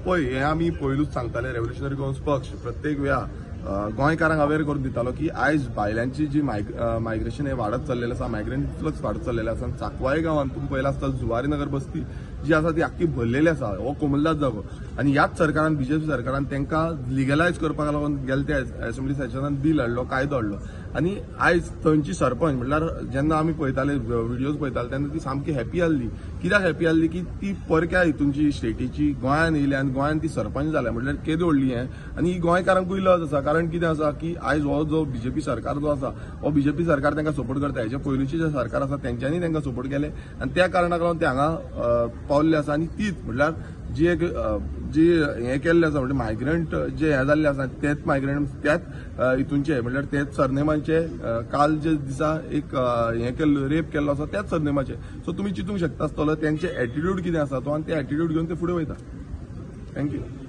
पळय, हें आमी पयलूच सांगताले, रेव्होल्युशनरी गोवन्स पक्ष प्रत्येक वेळा गोंयकारांक अवेर करून दितालो की आयज बायलांची जी मायग्रेशन हे वाडत चल्लेलें आसा, मायग्रंट फ्लक्स वाडत चल्लेले आसा. आनी चाकवाळे गांवांत तुमी पळयलां आसतलें, जुवारी नगर बस्ती जी आसा ती आख्खी भरलेली आसा, हो कोमलदास जागो. आनी ह्याच सरकारान, बीजेपी सरकारान तांकां लिगलायज करपाक लागून गेले ते असेंब्ली सेशनान बील हाडलो, कायदो हाडलो. आनी आयज थंयची सरपंच म्हणल्यार जेन्ना आमी पळयताले, व्हिडियोज पळयताले, तेन्ना ती सामकी हॅपी आहली. कित्याक हॅपी आहली की ती परक्या हितूनची स्टेटीची गोंयान येयली आनी गोंयान ती सरपंच जाल्या, म्हणल्यार केदी व्हडली हें. आनी ही गोंयकारांकूय लज आसा, कारण कितें आसा की आयज हो जो बीजेपी सरकार जो आसा, हो बीजेपी सरकार तांकां सपोर्ट करता. हेच्या पयलूचे जे सरकार आसा तेंच्यांनी तांकां सपोर्ट केले आनी त्या कारणाक लागून ते हांगा पावल्ले आसा. आनी तीच म्हणल्यार जी एक जी हें केल्लें आसा, म्हणजे मायग्रंट जे हें जाल्ले आसा, तेच मायग्रंट त्याच हितूनचे म्हणल्यार तेच सरनेमांचे काल जे दिसा एक हें केल्लो, रेप केल्लो आसा त्याच सरनेमाचे. सो तुमी चिंतूंक शकता आसतलो तेंचे एटिट्यूड कितें आसा तो, आनी ते एटिट्यूड घेवन ते फुडें वयता. Thank you.